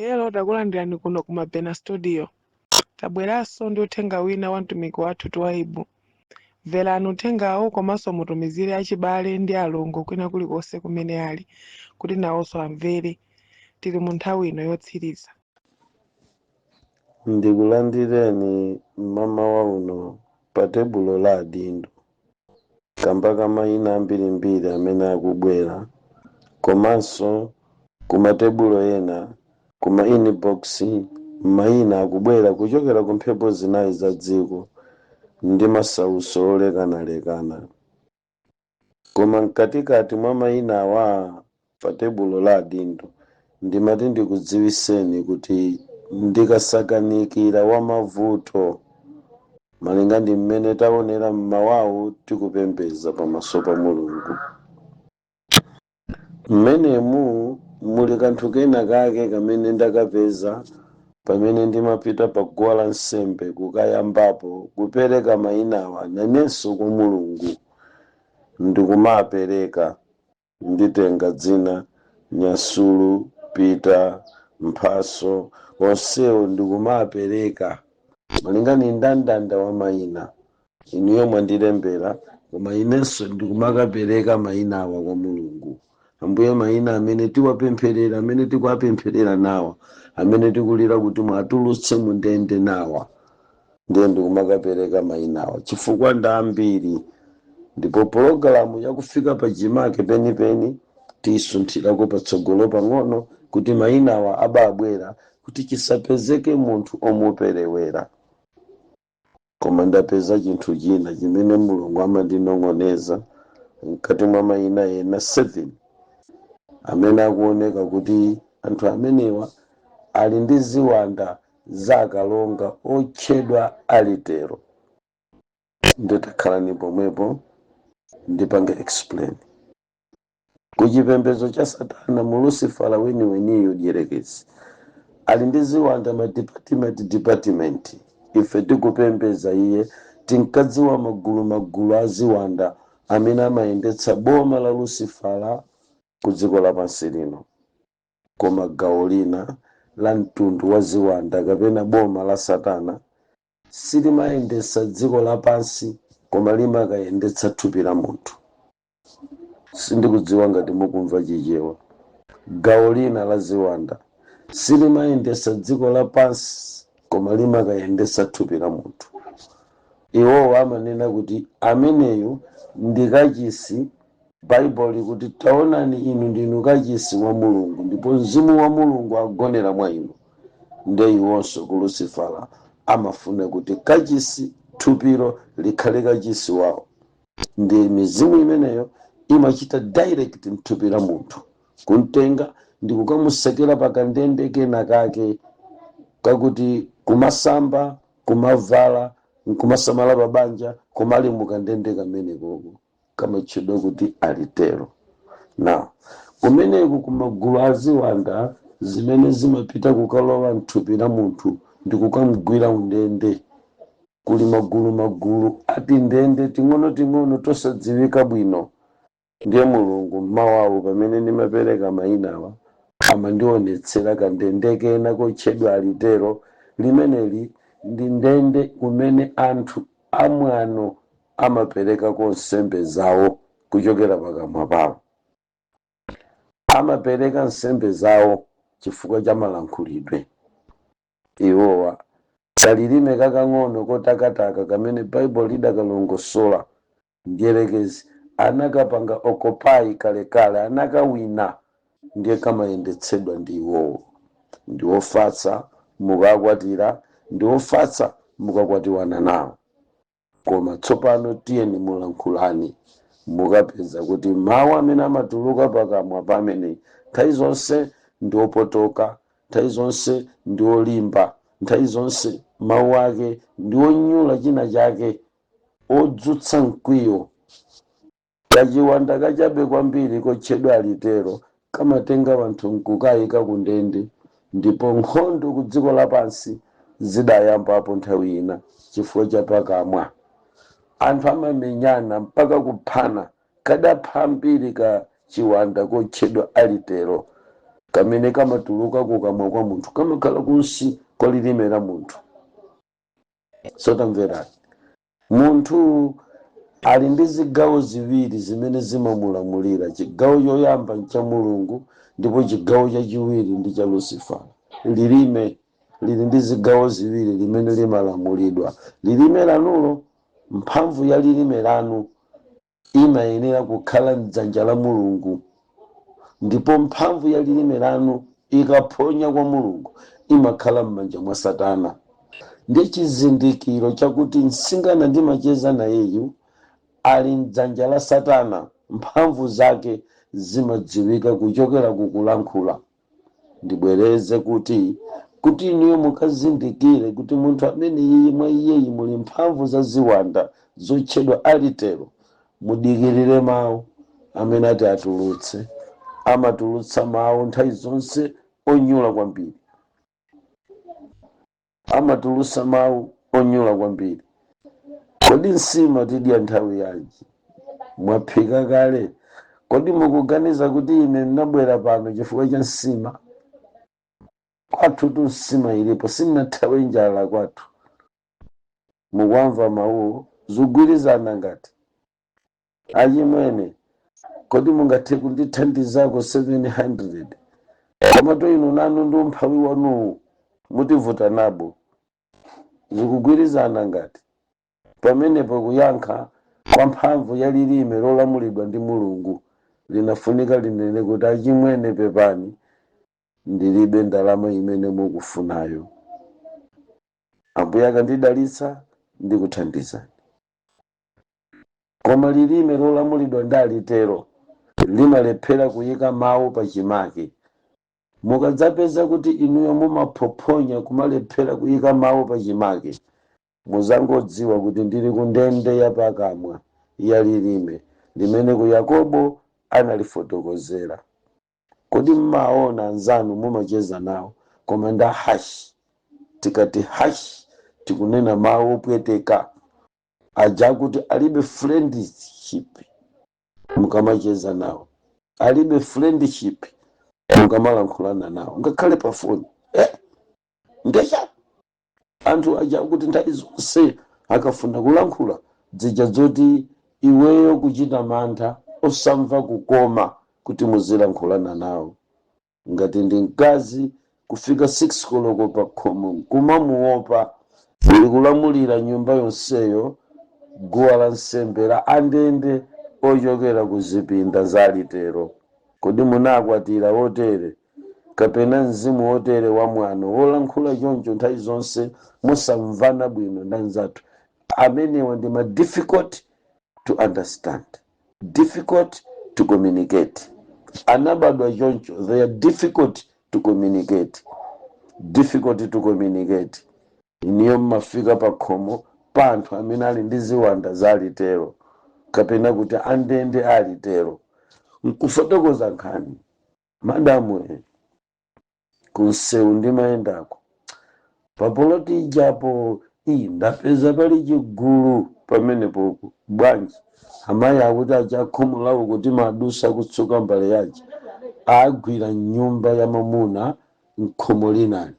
Hello, takulandirani kuno ku Mabena Studio. Tabweranso ndi uthenga wina wa mtumiki wathu Twaibu. Mverani uthengawo komanso mutumizire achibale ndi alongo kwina kulikonse kumene ali kuti nawonso amvere. Tili mu nthawi ino yotsiriza. Ndikulandireni mmamawa uno pa tebulo la adindo kamba ka mayina ambirimbiri amene akubwera, komanso ku matebulo ena, kuma inbox, mayina akubwera kuchokera ku mphepo zinayi za dziko ndi masautso olekanalekana. Koma mkatikati mwa mayina awa pa tebulo la adindo, ndimati ndikudziwiseni kuti ndikasakanikira wa mavuto malinga ndi mmene taonera mmawawu tikupembedza pamaso pa Mulungu. Mmenemu muli kanthu kena kake kamene ndakapeza pamene ndimapita pa guwa lansembe kukayambapo kupereka mayinawa nanenso kwa Mulungu. Ndikumapereka, nditenga dzina Nyasulu, Peter, Mphaso, onsewo ndikumapereka malinga ni ndandanda wa mayina inuyo mwandilembera, koma inenso ndikumakapereka mayina awa kwa Mulungu. Ambuye, mayina amene tiwapempherera, amene tikuwapempherera nawa, amene tikulira kuti mwatulutse mundende nawa, ndiye ndikumakapereka mayina awa chifukwa ndi ambiri. Ndipo pologalamu yakufika pachimake penipeni tiyisunthirako patsogolo pang'ono kuti mayina awa ababwera kuti chisapezeke munthu omuperewera. Koma ndapeza chinthu china chimene Mulungu amandinong'oneza mkati mwa mayina ena 7 amene akuoneka kuti anthu amenewa ali ndi ziwanda za akalonga otchedwa alitero. Nditakhalani pomwepo ndipange explain. Kuchipembedzo cha Satana, mu Lucifera weniweniyo, dierekezi ali ndi ziwanda ma department department. Ife tikupembedza iye, tinkadziwa magulu magulu a ziwanda amene amayendetsa boma la Lucifera ku dziko lapansi lino. Koma gawo lina la mtundu wa ziwanda kapena boma la Satana silimayendetsa dziko lapansi, koma limakayendetsa thupi la munthu. Sindikudziwa ngati mukumva Chichewa. Gawo lina la ziwanda silimayendetsa dziko lapansi, koma limakayendetsa thupi la munthu. Iwowo amanena kuti ameneyu ndi kachisi. Baibulo likuti, "Taonani, inu ndinu kachisi wa Mulungu, ndipo mzimu wa Mulungu agonera mwa inu." Nde iwonso ku Lucifera amafuna kuti kachisi, thupilo likhale kachisi wawo. Ndi mizimu imeneyo imachita direct mthupi la munthu, kumtenga ndi kukamusekera pakandende kena kake kakuti kumasamba, kumavala, nkumasamala pabanja, kumali mukandende kamene koko kamatchedwa kuti alitero. Now, kumeneku kumagulu aziwanda zimene zimapita kukalowa mthupi la munthu ndi kukamugwira undende, kuli magulu magulu ati ndende ting'ono-ting'ono tosadziwika bwino. Ndiye Mulungu mmawawo pamene ndimapereka mayinawa amandionetsera kandende kena kotchedwa alitero. Limeneli ndi ndende kumene anthu amwano amaperekako nsembe zawo kuchokera pakamwa pawo. Amapereka nsembe zawo chifukwa cha malankhulidwe iwowa, kalilime kakang'ono kotakataka kamene Baibulo lidakalongosola. Mdierekezi anakapanga occupy kalekale, anakawina, ndiye kamayendetsedwa ndi iwowo. Ndi ofatsa mukakwatira, ndi ofatsa mukakwatiwana nawo, koma tsopano tiyeni mulankhulani, mukapeza kuti mawu amene amatuluka pakamwa pamene nthawi zonse ndi opotoka, nthawi zonse ndi olimba, nthawi zonse mawu ake ndi onyula china chake, odzutsa mkwiyo. Kachiwanda kachabe kwambiri kotchedwa alitero kamatenga wanthu nkukayika kundende. Ndipo nkhondo ku dziko lapansi zidayambapo nthawi ina chifukwa cha pakamwa. Anthu amamenyana mpaka kuphana, kadapha ambiri ka chiwanda kotchedwa alitero. Kamene kamatuluka kukamwa kwa munthu kamakhala kunsi kwa lilime la munthu. Sotamverani, munthu ali ndi zigawo ziwiri zimene zimamulamulira. Chigawo choyamba ncha Mulungu, ndipo chigawo chachiwiri ndi cha Lucifer. Lilime lili ndi zigawo ziwiri limene limalamulidwa. Lilime lanulo, mphamvu ya lilime lanu imayenera kukhala mdzanja la Mulungu, ndipo mphamvu ya lilime lanu ikaphonya kwa Mulungu imakhala m'manja mwa Satana. Ndi chizindikiro chakuti msingana ndimacheza nayeyu ali mdzanja la Satana, mphamvu zake zimadziwika kuchokera kukulankhula. Ndibwereze kuti inuyo mukazindikire kuti munthu amene iye mwa iyeyi muli mphamvu za ziwanda zotchedwa alitero, mudikirire mawu amene ati atulutse. Amatulutsa mawu nthawi zonse onyula kwambiri, amatulutsa mawu onyula kwambiri. "Kodi nsima tidya nthawi yanji? Mwaphika kale? Kodi mukuganiza kuti ine ndinabwera pano chifukwa cha nsima? Kwathu tu nsima ilipo, sindinathawe njala kwathu." Mukwamva mawuwo zigwirizana ngati? "Achimwene, kodi mungathe kundithandizako 700? Komatu inu nanu ndi umphawi wanuwu mutivuta nabo." Zikugwirizana ngati? Pamenepo kuyankha kwa mphamvu ya lilime lolamulidwa ndi Mulungu linafunika linene kuti, "Achimwene, pepani, ndilibe ndalama imene mukufunayo. Ambuye akandidalitsa ndikuthandizani." Koma lilime lolamulidwa ndi alitero limalephera kuyika mawu pachimake. Mukadzapeza kuti inuyo mumaphophonya, kumalephera kuyika mawu pachimake, muzangodziwa kuti ndili ku ndende yapakamwa ya lilime limene ku Yakobo analifotokozera. Kodi mmaona anzanu mumacheza nawo koma nda harsh? Tikati harsh tikunena mawu opweteka aja kuti alibe friendship mukamacheza nawo, alibe friendship mukamalankhulana nawo ngakhale pa foni. Ndecha anthu aja kuti nthawi zonse akafuna kulankhula dzija zoti iweyo kuchita mantha, osamva kukoma kuti muzilankhulana nawo. Ngati ndi mkazi, kufika 6 koloko pa khomo kumamuopa, likulamulira nyumba yonseyo guwa la nsembe la andende ochokera ku zipinda za litero. Kodi munakwatira wotere kapena mzimu wotere wa mwano wolankhula choncho nthawi zonse musamvana bwino ndi anzathu? Amenewa ndi ma difficult to understand, difficult to communicate. Anabadwa choncho, they are difficult to communicate, difficult to communicate. Iniyo mmafika pa khomo pa anthu amene ali ndi ziwanda za alitero kapena kuti andende alitero nkufotokoza nkhani: "Madamu, kunsewu ndimayendako papoloti ijapo, iyi ndapeza pali chigulu pamenepo. Bwanji amayi akuti achakhomo lawo kuti madusa kutsuka mbale yace agwira nyumba ya mamuna mkhomo linali.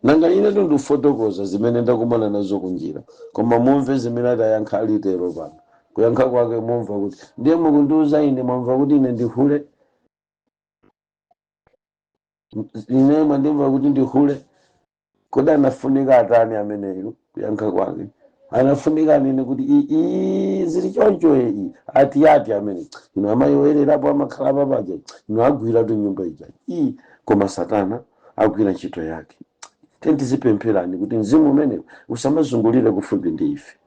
Nanga ine tundifotokoza zimene ndakumana nazo kunjira." Koma mumve zimene atayankha alitero pano. Kuyankha kwake mumva kuti, "Ndiye mukundiuza ine mwamva kuti ine ndihule? Ine mwandimva kuti ndihule?" Kodi anafunika atani ameneyu? Kuyankha kwake anafunika anene kuti, "Zili choncho iyi." Ati ati amene ino amayi oyererapo amakhala papaja ino agwira tu nyumba ija iyi. Koma Satana agwira ntchito yake. Tizipempherani kuti mzimu umenewu usamazungulire kufupi ndi ife.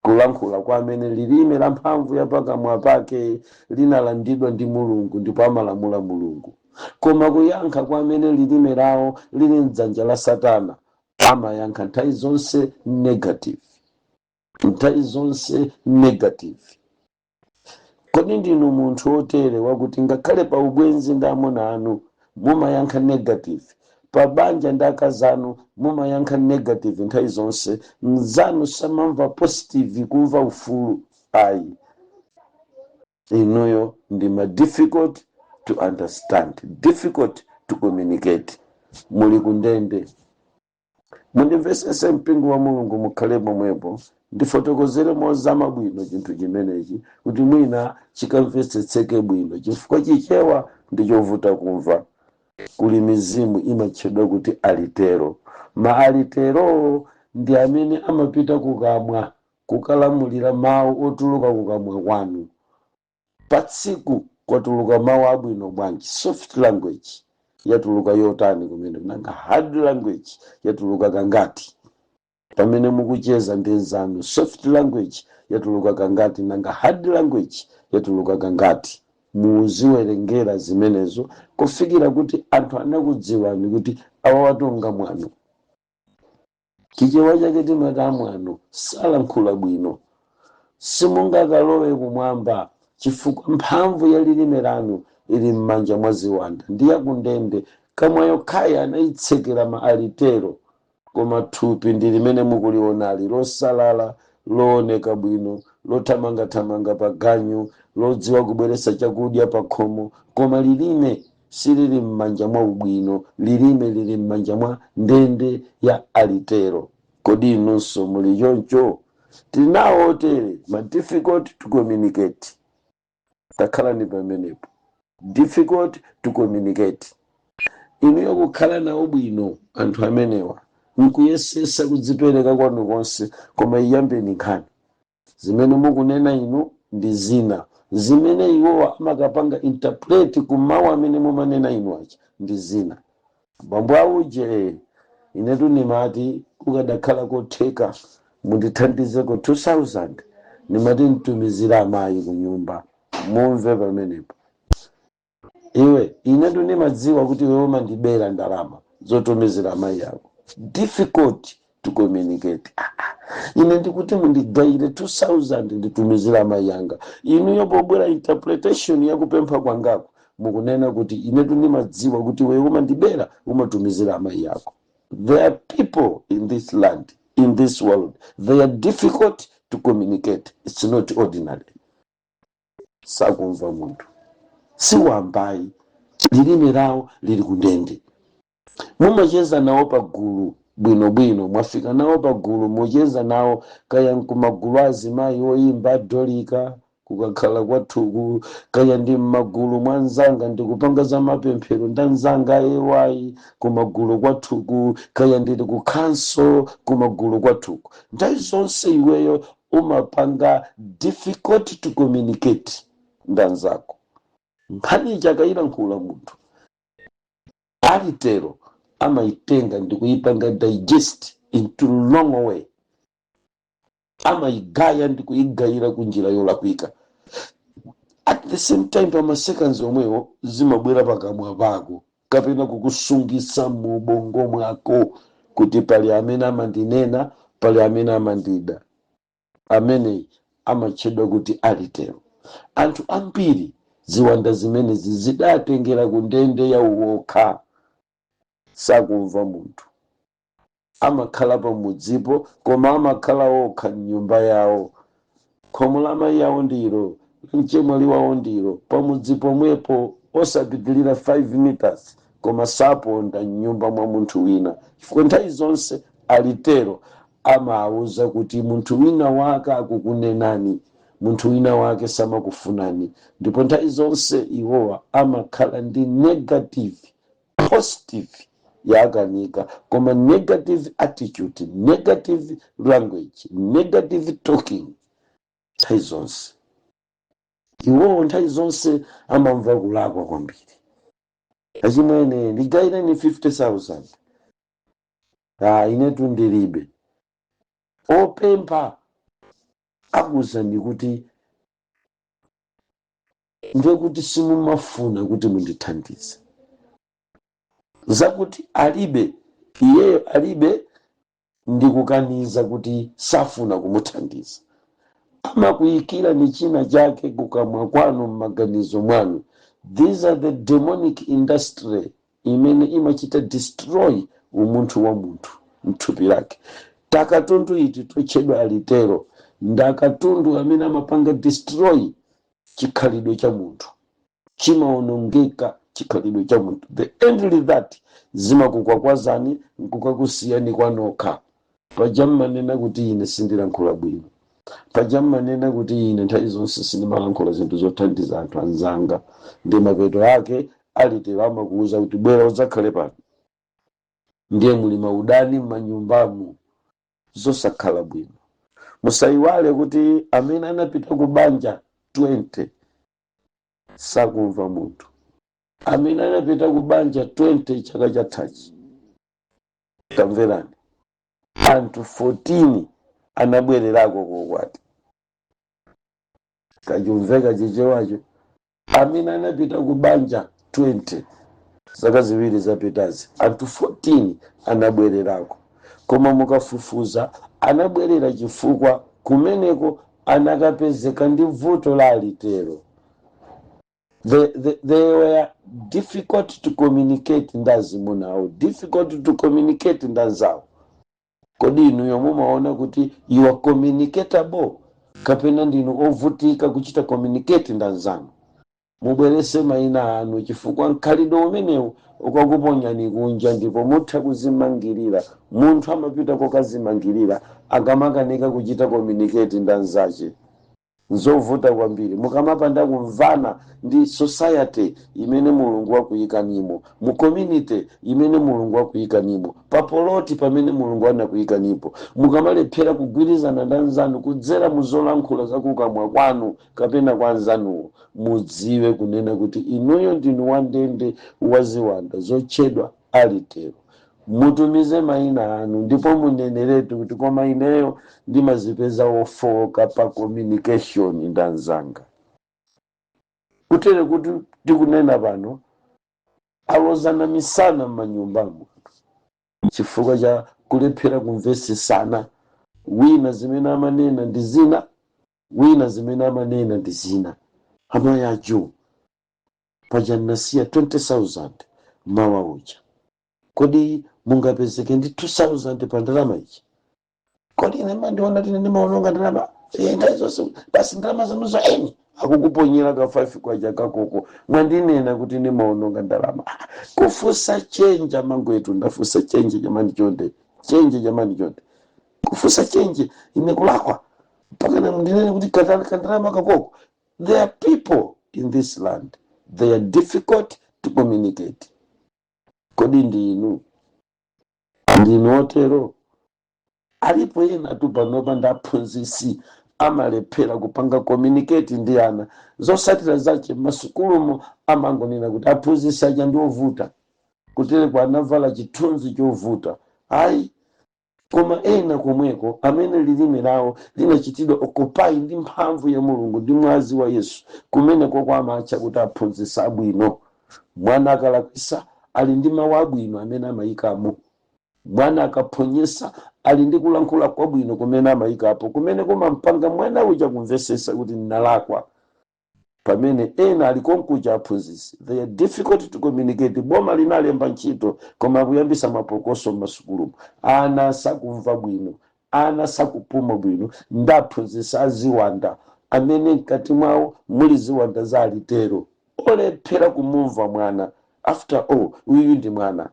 Kulankhula kwa amene lilime la mphamvu ya pakamwa pake linalandidwa ndi Mulungu ndipo amalamula Mulungu, koma kuyankha kwa amene lilime lawo lili mdzanja la Satana, amayankha nthawi zonse negative, nthawi zonse negative. Kodi ndinu munthu wotere wakuti ngakhale pa ubwenzi ndi amuna anu mumayankha negative, pa banja ndi akazanu mumayankha negative nthawi zonse, mnzanu samamva positive, kumva ufulu ayi? Inuyo ndi ma difficult to understand, difficult to communicate. Muli kundende. Mundimvesese, mpingo wa Mulungu, mukhale pomwepo, ndifotokozere mozama bwino chinthu chimenechi kuti mwina chikamvetsetseke bwino, chifukwa Chichewa ndichovuta kumva. Kuli mizimu imatchedwa kuti alitero. Ma alitero ndi amene amapita kukamwa kukalamulira mawu otuluka kukamwa kwanu. Pa tsiku kwatuluka mawu abwino bwanji? Soft language yatuluka yotani kumene? Nanga hard language yatuluka kangati pamene mukucheza ndi nzanu? Soft language yatuluka kangati? Nanga hard language yatuluka kangati? Muziwerengera zimenezo kufikira kuti anthu anakudziwani kuti awa watonga mwano. Chichewa chake timati amwano, salankhula bwino. Simungakalowe kumwamba chifukwa mphamvu ya lilime lanu ili m'manja mwa ziwanda ndi yakundende. Kamwa yokhayi anayitsekera ma alitero, koma thupi ndi limene mukulionali, losalala, looneka bwino, lothamangathamanga pa ganyu, lodziwa kubweretsa chakudya pa khomo, koma lilime silili m'manja mwa ubwino. Lilime lili m'manja mwa ndende ya alitero. Kodi inunso muli choncho? Tinawo otere, ma difficult to communicate. Takhalani pamenepo. Difficult to communicate. Inuyo kukhala nawo bwino anthu amenewa, nkuyesesa kudzipereka kwanu konse, koma iyambeni nkhani, zimene mukunena inu ndi zina, zimene iwowa amakapanga interpret kumawu amene mumanena inu aja ndi zina. "Bambo auje, inetu nimati kukadakhala kotheka mundithandizeko 2000, nimati mtumizira amayi ku nyumba." Mumve pamenepo. "Iwe, inetu nimadziwa kuti iwe umandibera ndalama zotumizira amayi ako." Difficult to communicate. "Ah, ah. Ine ndikuti mundigayire 2000 nditumizira amayi anga. Inuyo pobwera interpretation yakupempha kwangako mukunena kuti inetu ndimadziwa kuti iwe umandibera, umatumizira amayi ako." There are people in this land, in this world, they are difficult to communicate. It's not ordinary. Sakumva munthu, siwambayi, lilime lawo lili kundende. Mumacheza nawo pagulu bwinobwino, mwafika nawo pagulu, mucheza nawo kaya nkumagulu azimayi oyimba adolika kukakhala kwathuku, kaya ndi mmagulu mwa nzanga ndikupanga za mapemphero ndanzanga ewayi kumagulu kwathuku, kaya ndili ku khanso kumagulu kwathuku, nthawi zonse iweyo umapanga difficult to communicate ndanzako. Nkhani chakayilankhula munthu alitero amayitenga ndikuyipanga digest into long way, amayigaya ndikuyigayira kunjira yolakwika. At the same time, pa seconds omwewo zimabwera pakamwa pako kapena kukusungisa mu ubongo mwako kuti pali amene amandinena, pali amene amandida. Amene amatchedwa kuti alitero. Anthu ambiri ziwanda zimenezi zidatengera ku ndende ya uwokha, sakumva munthu. Amakhala pamudzipo koma amakhala okha mnyumba yawo. Khomo la mayi yawo ndilo, mchemwali wawo ndilo, pamudzi pomwepo, osapitilira 5 meters, koma saponda mnyumba mwa munthu wina chifukwa nthawi zonse alitero amawuza kuti munthu wina wake akukunenani, munthu wina wake samakufunani. Ndipo nthawi zonse iwowa amakhala ndi negative, positive yakanika, koma negative attitude, negative language, negative talking nthawi zonse. Iwowo nthawi zonse amamva kulakwa kwambiri. "Achimwene, ndigayireni 50,000." "Ah, inetu ndilibe." Opempha akuwuzani kuti ndiye kuti simumafuna kuti mundithandize. Zakuti alibe, iyeyo alibe, ndikukaniza kuti safuna kumuthandiza. Amakuyikira ni china chake kukamwa kwanu, m'maganizo mwanu. These are the demonic industry imene imachita destroy umunthu wa munthu mthupi lake. Takatundu iti totchedwa alitero ndakatundu amene amapanga destroy chikhalidwe cha munthu. Chimawonongeka chikhalidwe cha munthu. The end that zimakukwakwazani nkukakusiyani kwanokha. Paja mmanena kuti ine sindilankhula bwino, paja mmanena kuti ine nthawi zonse sindimalankhula zinthu zothandiza anthu anzanga. Ndi mapeto ake alitero, amakuwuza kuti bwera udzakhale pano. Ndiye muli maudani m'manyumbamo, zosakhala bwino. Musayiwale kuti amene anapita ku banja 20 sakumva munthu. Amene anapita ku banja 20 chaka chathachi, tamverani, anthu 14 anabwererako kokwati. Kachumveka Chichewacho? Amene anapita ku banja 20 zaka 2 zapitazi, anthu 14 anabwererako. Koma mukafufuza, anabwerera chifukwa kumeneko anakapezeka ndi vuto la alitero. They were difficult to communicate ndi azimuna awo, difficult to communicate ndi anzawo. Kodi inuyo mumaona kuti you are communicatable, kapena ndinu ovutika kuchita communicate ndi anzanu? Mubwerese mayina anu, chifukwa mkhalidwe umenewu ukakuponyani kunja ndipo mutha kuzimangirira. Munthu amapita kokazimangirira akamakanika kuchita communicate ndi anzache. Nzovuta kwambiri mukamapanda kumvana ndi society imene Mulungu wakuyikanimo, mu community imene Mulungu wakuyikanimo, papoloti pamene Mulungu anakuyikanipo. Mukamalephera kugwirizana ndi anzanu kudzera mu zolankhula zakukamwa kwanu kapena kwa anzanuwo, mudziwe kunena kuti inuyo ndinu wandende waziwanda zotchedwa alitero. Mutumize mayina anu ndipo muneneretu kuti koma ineyo ndimazipeza wofowoka pa communication ndi anzanga. Kutere kuti tikunena pano, alozana misana m'manyumbamo chifukwa cha kulephera kumvesesana. Wina zimene amanena ndi zina, wina zimene amanena ndi zina. Amayi ajo, paja nasiya 20,000 mawa uja, kodi mungapezeke ndi 2000 pa ndalama ichi? Kodi ine mandiona tine ndimaononga ndalama? Nthawi zonse basi ndalama zanuzo. Eni akukuponyera ka 5 kwacha kakoko, mwandinena kuti ndimaononga ndalama. Ah, kufunsa change, mangwetu, ndafunsa change jamani, chonde change jamani, chonde kufunsa change ine kulakwa mpaka ndinene kuti kandalama kakoko? There are people in this land, they are difficult to communicate. Kodi ndinu otero? Alipo ena tu panopa ndi aphunzitsi, amalephera kupanga communicate ndi ana. Zotsatira zache m'masukulumo amangonena kuti aphunzitsi aja ndi ovuta, kutereko anavala chithunzi chovuta. Ayi, koma ena komweko amene lilime lawo linachitidwa occupy ndi mphamvu ya Mulungu ndi mwazi wa Yesu, kumeneko kwamatcha kuti aphunzitsi abwino. Mwana akalakwisa, ali ndi mawu abwino amene amayikamo. Mwana akaphonyesa, ali ndi kulankhula kwabwino kumene amayikapo, kumene kumampanga mwana uja kumvesesa kuti ndinalakwa. Pamene ena ali konkuja aphunzitsi, they are difficult to communicate. Boma linalemba ntchito, koma akuyambisa mapokoso m'masukulumo. Ana sakumva bwino, ana sakupuma bwino ndi aphunzitsi aziwanda amene mkati mwawo muli ziwanda za alitero, olephera kumumva mwana. After all, uyu ndi mwana,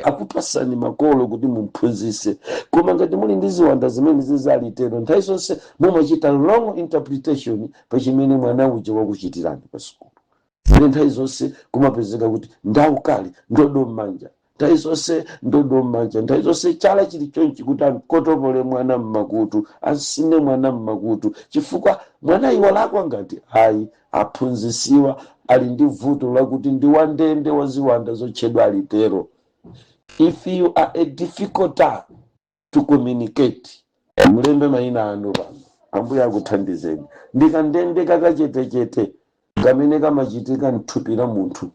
akupasani makolo kuti mumphunzise. Koma ngati muli ndi ziwanda zimene zizalitero, nthawi zonse mumachita wrong interpretation pa chimene mwana uja wakuchitirani pa sukulu. Ine nthawi zonse kumapezeka kuti ndaukali, ndodo m'manja, nthawi zonse ndodo m'manja, nthawi zonse chala chili chonchi kuti ankotopole mwana mmakutu, ansine mwana mmakutu, chifukwa mwana iwalakwa ngati ayi. Aphunzisiwa ali ndi vuto lakuti ndi wandende wa ziwanda zotchedwa alitero. If you are a difficulty to communicate, mulembe mayina anu pano. Ambuye akuthandizeni. Ndikandende kakachetechete kamene kamachitika mthupi la munthu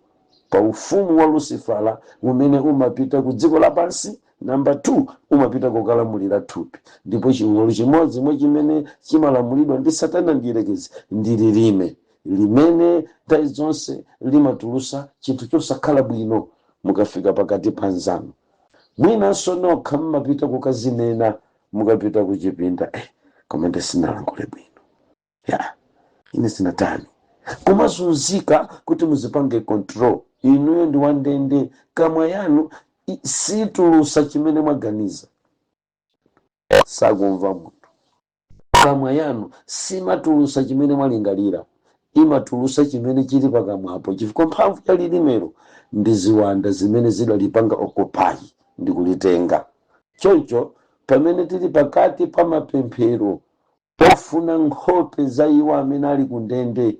pa ufumu wa Lucifera umene umapita ku dziko lapansi. Namba 2, umapita kukalamulira thupi. Ndipo chiwalo chimodzi mwa chimene chimalamulidwa ndi Satana ndiyerekezi ndi lilime, limene nthawi zonse limatulusa chinthu chosakhala bwino mukafika pakati pa nzanu. Mwinanso nokha mmapita kukazinena mukapita kuchipinda, koma ndisinalankhule bwino ya ine sinatani. Kumazunzika kuti muzipange control. Inuyo ndi wandende, kamwa yanu situlusa chimene mwaganiza. Sakumva munthu. Kamwa yanu simatulusa chimene mwalingalira, imatulusa chimene chili pakamwapo, chifukwa mphamvu ya lilimero ndi ziwanda zimene zidalipanga occupy ndi kulitenga. Choncho pamene tili pakati pa mapemphero ofuna nkhope za iwo amene ali kundende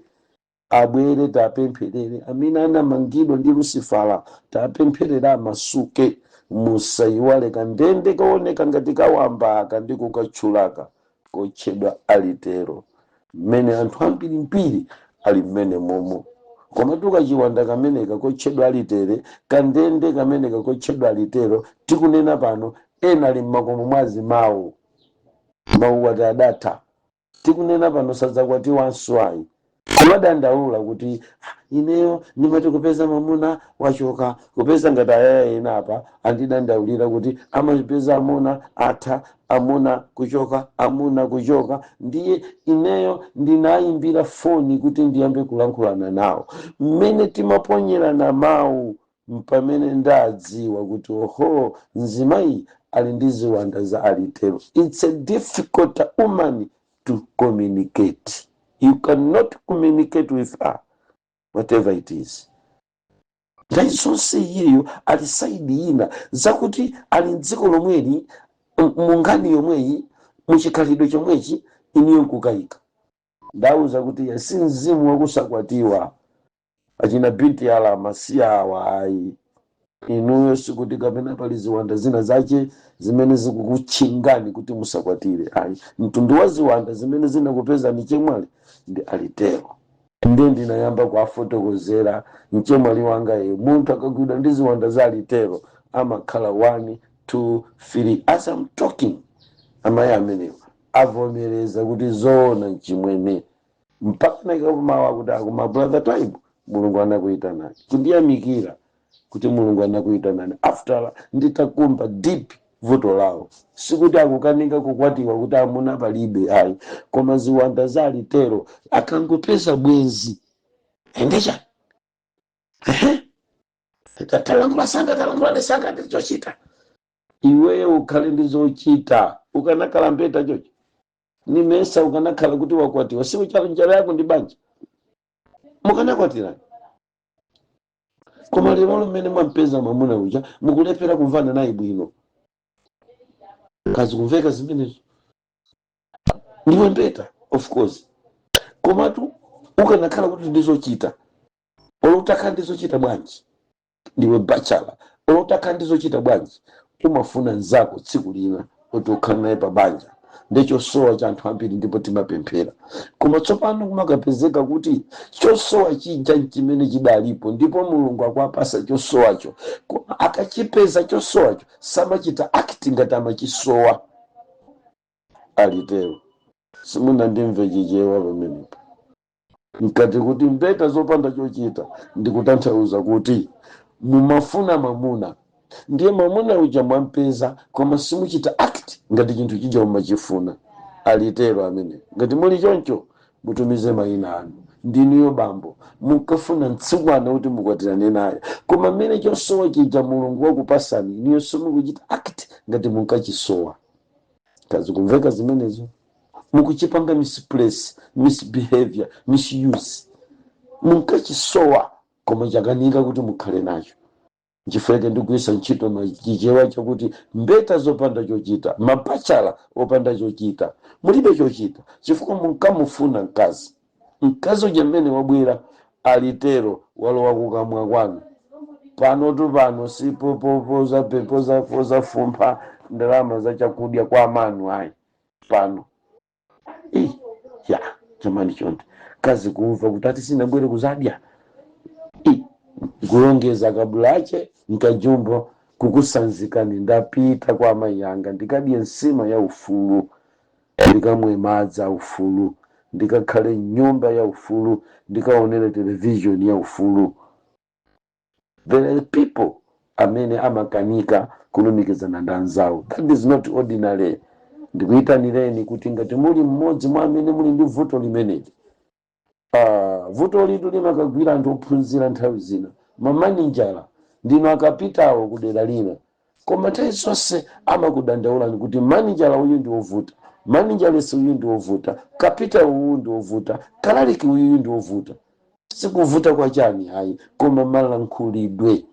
abwere tapempherere, amene anamangidwa ndi Lusifala tapempherera amasuke, musayiwale kandende kaoneka ngati kawamba aka ndi kukatchulaka kotchedwa alitero, mmene anthu ambirimbiri ali mmene momo. Koma tukachiwanda kameneka kotchedwa alitere, kandende kameneka kotchedwa alitero, tikunena pano ena ali mmakomo mwazi mawu mawu ati adatha. Tikunena pano sadzakwatiwanso ayi. Kumadandaula kuti, "Ah, ineyo ndimati kupeza mamuna wachoka." Kupeza ngati ayaya ena apa andidandaulira kuti amapeza amuna atha, amuna kuchoka, amuna kuchoka. Ndiye ineyo ndinayimbira foni kuti ndiyambe kulankhulana nawo. Mmene timaponyerana mawu, mpamene ndadziwa kuti oho, mzimayi ali ndi ziwanda za alitero. It's a difficult woman to communicate. You cannot communicate with her, whatever it is. Nthawi zonse iyeyo ali side ina, zakuti ali mdziko lomweli, mu nkhani yomweyi, muchikhalidwe chomwechi, iniyo nkukayika. Ndauza kuti ya si mzimu wakusakwatiwa. Achina binti alama si awa ayi. Inuyo sikuti kapena pali ziwanda zina zache zimene zikukutchingani kuti musakwatire ayi. Mtundu wa ziwanda zimene zinakupezani chemwali ndi alitero. Ndiye ndinayamba kuafotokozera mchemwali wanga ye, munthu akagwidwa ndi ziwanda za alitero amakhala 1, 2, 3. As I'm talking, amayi amenewo avomereza kuti zoona mchimwene, mpaka naikakumawa kuti akuma, "Brother Twaibu, Mulungu anakuyitanani." Kundiyamikira kuti Mulungu anakuyitanani after nditakumba deep vuto lawo. Sikuti akukanika kukwatiwa kuti amuna palibe ayi, koma ziwanda za alitero, akangopeza bwenzi endecha, ehe, talankhula sanga, talankhula ndi sanga ndi chochita. Iweyo ukhale ndi zochita, ukanakhala mbeta chocho nimesa ukanakhala kuti wakwatiwa. Siku njala yako ndi banja, mukanakwatirani. Koma lero mmene mwampeza mwamuna uja, mukulephera kumvana naye bwino. Kazi kumveka zimenezo? Ndiwe mbeta, of course, komatu ukanakhala kuti ndizochita, olo utakhala ndizochita bwanji, ndiwe bachelor, olo utakhala ndizochita bwanji, umafuna nzako tsiku lina kuti ukhale naye pa banja. Ndichosowa cha anthu ambiri, ndipo timapemphera. Koma tsopano kumakapezeka kuti chosowa chija chimene chidalipo, ndipo Mulungu akuapasa chosowacho, koma akachipeza chosowacho samachita act ngati amachisowa. Alitero. Simunandimve Chichewa pamenepo. Nkati kuti mbeta zopanda chochita, ndikutanthauza kuti mumafuna mamuna, ndiye mamuna uja mwampeza, koma simuchita act ngati chinthu chija mumachifuna. Alitero amene. Ngati muli choncho, mutumize mayina anu. Ndinuyo bambo, munkafuna mtsikwana kuti mukwatirane naye, koma mmene chosowa chija Mulungu wakupasani, inuyo simukuchita act ngati munkachisowa. Kazi kumveka zimenezo? Mukuchipanga misplace, misbehavior, misuse. Munkachisowa koma chakanika kuti mukhale nacho. Nchifukwa ndikuyisa ntchito machichewa chakuti mbeta zopanda chochita, mabachelor opanda chochita. Mulibe chochita chifukwa munkamufuna mkazi. Mkazi uja mmene wabwera, alitero walowa kukamwa kwanu. Pano tu pano sipopozafumpha ndalama za chakudya kwa amanu ayi. Pano Ih, ya chamani chonde, kazi kumva kuti ati sinabwere kuzadya. Ih, kulongeza kabulache nkajumbo kukusanzikani, "Ndapita kwa amayi anga, ndikadye nsima ya ufulu, ndikamwe madzi a ufulu, ndikakhale nyumba ya ufulu, ndikaonere television ya ufulu." There are people amene amakanika kulumikizana ndi anzawo. That is not ordinary. Ndikuyitanireni kuti ngati muli mmodzi mwa amene muli ndi vuto limeneli. Ah, vuto litu limakagwira anthu ophunzira. Nthawi zina mamaninjala ndinu akapitawo kudera lina, koma nthawi zonse amakudandaulani kuti maninjala uyu ndi wovuta, maninjalesi uyu ndi wovuta, kapita uyu ndi wovuta, kalaliki uyu ndi wovuta. Sikuvuta kwa chani ayi, koma malankhulidwe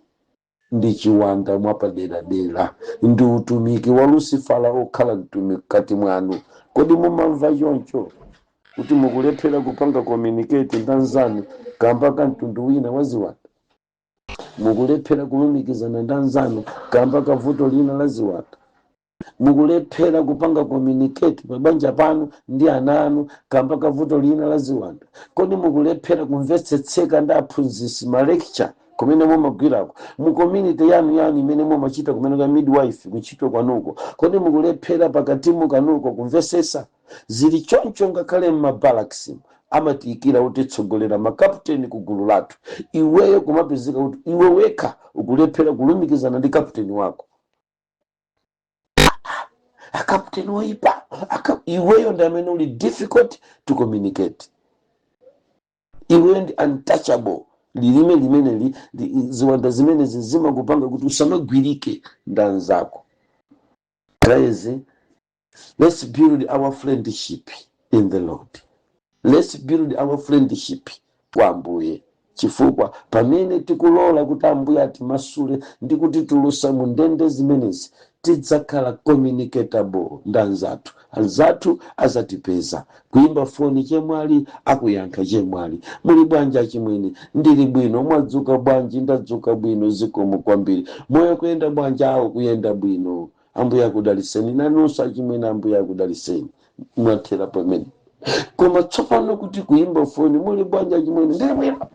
ndi chiwanda mwapaderadera, ndi utumiki wa Lusifala okhala mtumiki kati mwanu. Kodi mumamva choncho kuti mukulephera kupanga communicate ndi anzanu kamba ka mtundu wina wa ziwanda? Mukulephera kulumikizana ndi anzanu kamba ka vuto lina la ziwanda? Mukulephera kupanga communicate pabanja panu ndi ana anu kamba ka vuto lina la ziwanda? Kodi mukulephera kumvetsetseka ndi aphunzitsi, ma lecture kumene mumagwirako, mu community yanu imene mumachita kumene ka midwife, kuntchito kwanuko? Kodi mukulephera pakatimu kanuko kumvesesa? Zili choncho ngakhale m'mabalakisi amatiyikira kutitsogolera, makaputeni ku gulu lathu. Iweyo kumapezeka kuti iwe wekha ukulephera kulumikizana ndi kaputeni wako. Akaputeni woipa, iweyo ndi amene uli difficult to communicate, iweyo ndi untouchable. Lilime limene ziwanda zimenezi zimakupanga kuti usamagwirike ndi anzako. Guys, let's build our friendship in the Lord. Let's build our friendship kwa Ambuye, chifukwa pamene tikulola kuti Ambuye atimasule ndi kutitulusa mu ndende zimenezi, tidzakhala communicatable ndi anzathu. Anzathu azatipeza kuimba foni, "Chemwali," akuyankha, "Chemwali, muli bwanji?" "Achimwene, ndili bwino. Mwadzuka bwanji?" "Ndadzuka bwino, zikomo kwambiri. Moyo kuyenda bwanji?" "Awo kuyenda bwino. Ambuye akudaliseni." "Nanunso achimwene, Ambuye akudaliseni." Mwathera pamene. Koma tsopano kuti kuimba foni, "Muli bwanji achimwene?" "Ndili bwino.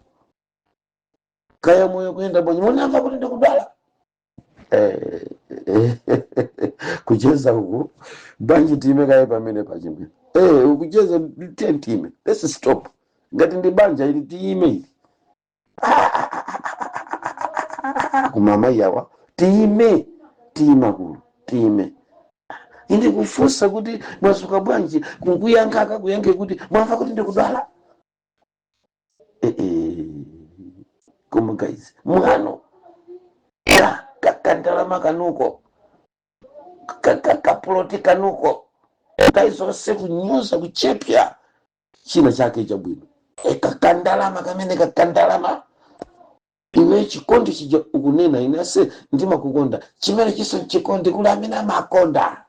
Kaya moyo kuyenda bwanji? Munamva kuti ndikudwala?" Kucheza uku bwanji? Time kaye pamene pachimwene. Ukucheza tiye time, let's stop. Ngati ndi banja ili, tiyime ili koma amayi awa, tiyime, tiyime akulu, tiyime. Indi kufunsa kuti mwazuka bwanji, kukuyankha akakuyankhe kuti mwamva kuti ndikudwala. Koma guys, mwano kakandalama kanuko, kapuloti kanuko, nthawi zonse kunyoza, kuchepya china chake chabwino. Kakandalama kamene, kakandalama. Iwe chikondi chija ukunena, "Ine ase ndimakukonda," chimene chiso chikondi kuli amene amakonda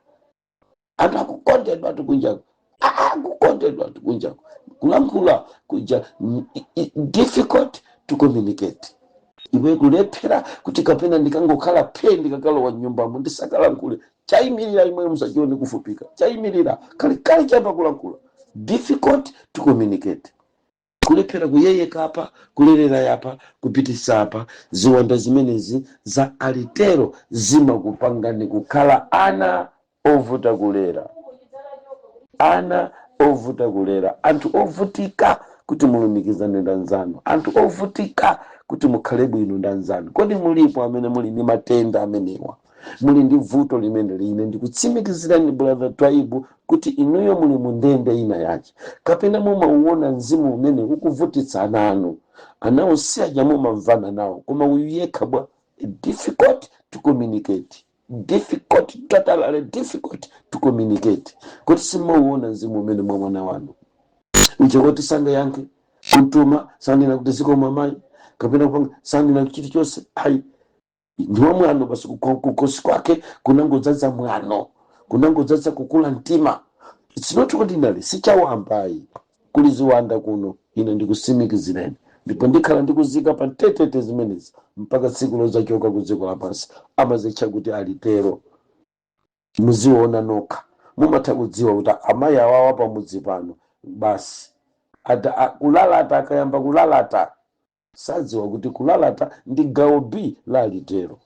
anthu akukondedwa tikunjako, akukondedwa tikunjako. Kulankhula kuja difficult to communicate. Iwe kulephera kuti kapena ndikangokhala phe, ndikakalowa nyumbamo ndisakalankhule, chayimirira imwe musachione kufupika, chayimirira kalekale chamba kulankhula. Difficult to communicate, kulephera kuyeyeka apa, kulerera yapa, kupitisa apa. Ziwanda zimenezi za alitero zimakupangani kukhala ana ovuta kulera, ana ovuta kulera, anthu ovutika kuti mulumikizane ndi anzanu, anthu ovutika kuti mukhale bwino ndi anzanu. Kodi mulipo amene muli ndi matenda amenewa, muli ndi vuto limene line ndikutsimikizirani, Brother Twaibu, kuti inuyo muli mu ndende ina yache, kapena mumauona mzimu umene ukuvutitsa ana anu? Anawo si aja mumamvana nawo, koma uyu yekha bwa difficult to communicate, difficult, totally difficult to communicate? Kuti simauona mzimu umene mwa mwana wanu uja, kuti sangayankhe kutuma, sanena kuti zikomo amayi, kapena kupanga, sanena chilichonse ayi, ndiwa mwano basi. Kukosi kwake kunangodzaza mwano, kunangodzaza kukula mtima. It's not ordinary, sichawambayi. Kuli ziwanda kuno, ine ndikusimikizireni, ndipo ndikhala ndikuzika pa mtetete zimenezi mpaka tsiku lozachoka ku dziko lapansi. Amazitcha kuti alitero. Muziona nokha, mumatha kudziwa kuti amayi awawa pamudzi pano basi ata kulalata. Akayamba kulalata, sadziwa kuti kulalata ndi gawo B la alitero.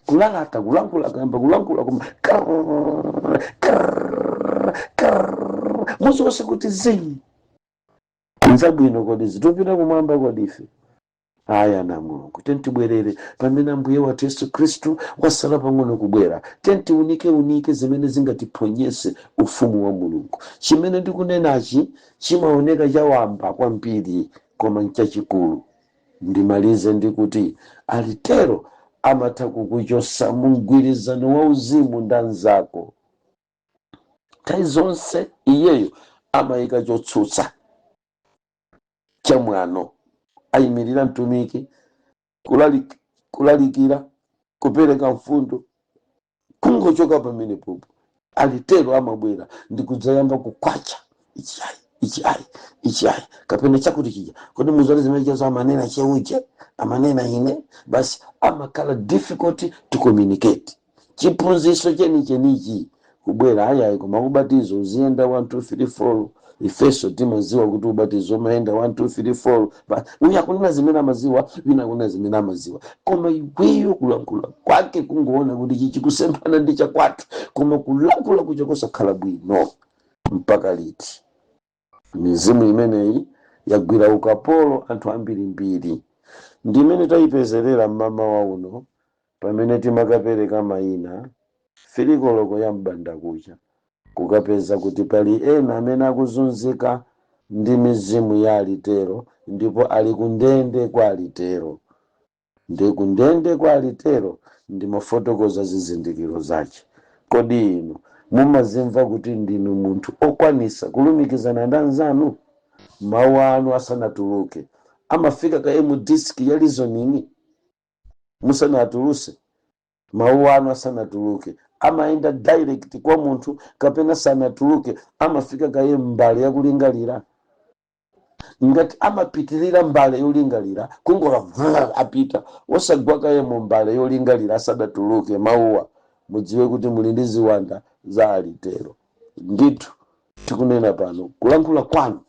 Kulalata, kulankhula, akayamba kulankhula koma krrr, krrr, krrr, muzonse kuti zii nzabwino. Kodi zitupita kumwamba? Kodi ife Aya na Mulungu, tentibwerere pamene Ambuye wathu Yesu Khristu wasala pang'ono kubwera. Tentiunike unike zimene zingatiphonyese ufumu wa Mulungu. Chimene ndikunenachi chimaoneka chawamba kwambiri, koma nchachikulu. Ndimalize ndikuti alitero amatha kukuchosa mu mgwirizano wa uzimu ndi anzako. Nthawi zonse iyeyo amayika chotsutsa chamwano. Ayimirira mtumiki kulalikira, kupereka mfundo, kungochoka pamenepopo alitero amabwera ndikudzayamba kukwacha, "Ichi ayi, ichi ayi, ichi ayi," kapena chakuti chija, "Kodi muzali zimene chazo amanena cheuje, amanena ine?" Basi, amakhala difficult to communicate. Chiphunzitso chenichenichi kubwera, "Ayayi, koma ubatizo uziyenda 1 2 3 4, ifeso timaziwa kuti ubatizo umayenda 1 2 3 4." Uyu akunena zimene amaziwa, wina akunena zimene amaziwa, koma iweyo kulankhula kwake kungoona kuti chichi kusemphana ndi chakwathu, koma kulankhula kuja kosakhala bwino. Mpaka liti? Mizimu imeneyi yagwira ukapolo anthu ambirimbiri. Ndimene tayipezerera mmamawa uno pamene timakapereka mayina 3 koloko ya mbanda kucha, kukapeza kuti pali ena amene akuzunzika ndi mizimu ya alitero ndipo ali kundende kwa alitero. Ndi kundende kwa alitero ndimafotokoza zizindikiro zace. Kodi inu mumazimva kuti ndinu munthu okwanisa kulumikizana ndi anzanu? Mawu anu asanatuluke amafika ka mu disk ya reasoning musanatuluse? Mawu anu asanatuluke amayenda direct kwa munthu, kapena sanatuluke amafika kaye mbale yakulingalira? Ngati amapitirira mbale yolingalira, kungola apita osagwa kaye mu mbale yolingalira asadatuluke mawuwa, mudziwe kuti muli ndi ziwanda za alitero. Ndithu tikunena pano, kulankhula kwanu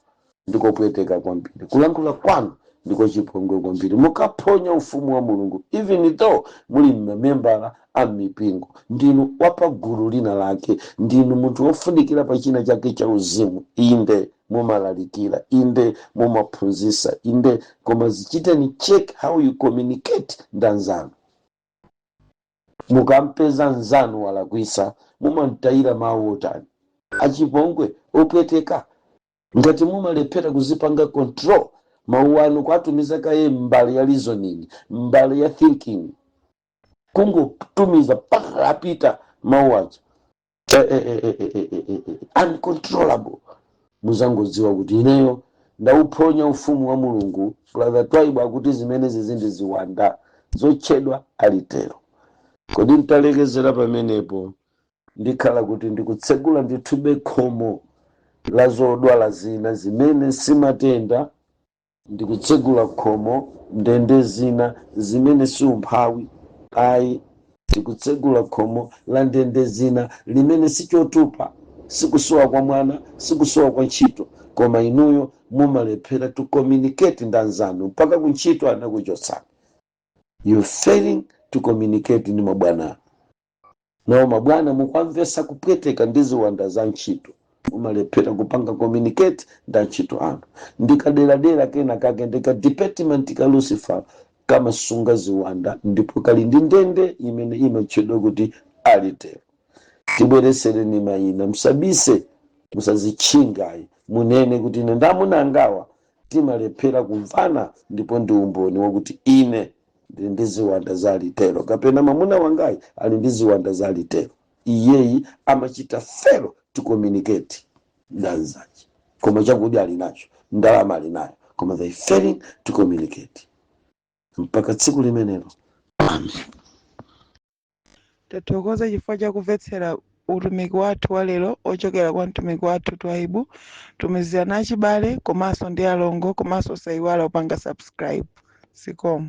ndikopweteka kwambiri, kulankhula kwanu ndiko chipongwe kwambiri. Mukaphonya ufumu wa Mulungu even though muli mamembala a mipingo, ndinu wapagulu lina lake, ndinu munthu wofunikira pa china chake cha uzimu. Inde, mumalalikira, inde, mumaphunzisa, inde, koma zichiteni check how you communicate ndi anzanu. Mukampeza nzanu walakwisa, mumamtayira mawu otani, achipongwe, opweteka? Ngati mumalephera kuzipanga control mawu anu, kwatumiza kaye mbali ya reasoning, mbali ya thinking, kungotumiza paka apita mawu aja uncontrollable, muzangodziwa kuti ineyo ndauphonya ufumu wa Mulungu. Brother Twaibu akuti zimenezi zindi ziwanda zotchedwa alitero. Kodi ntalekezera pamenepo, ndikhala kuti ndikutsegula ndithube khomo la zodwala zina zimene simatenda, ndikutsegula khomo ndende zina zimene si umphawi ayi, tikutsegula khomo la ndende zina limene sichotupa, sikusowa kwa mwana, sikusowa kwa ntchito, koma inuyo mumalephera to communicate ndi anzanu mpaka kuntchito anakuchotsani. You failing to communicate ndi mabwana. Nawo mabwana mukwamvesa kupweteka ndi ziwanda za ntchito. Mumalephera kupanga communicate ndi antchito anu. Ndikaderadera kena kake, ndika department ka Lucifer kamasunga ziwanda, ndipo kali ndi ndende imene imatchedwa kuti alitero. Tibweresereni mayina, musabise, musazitchingayi, munene kuti ine ndamunangawa timalephera kumvana, ndipo ndi umboni wakuti ine ndili ndi ziwanda za alitero, kapena mwamuna wangayi ali ndi ziwanda za alitero. Iyeyi amachita fail to communicate ndi anzake, koma chakudya ali nacho, ndalama ali nayo, koma they failing to communicate. Mpaka tsiku limenelo, amen. Tathokoza chifukwa chakumvetsera utumiki wathu wa lero ochokera kwa mtumiki wathu Twaibu. Tumizirana achibale komanso ndi alongo, komanso sayiwala kupanga subscribe. Zikomo.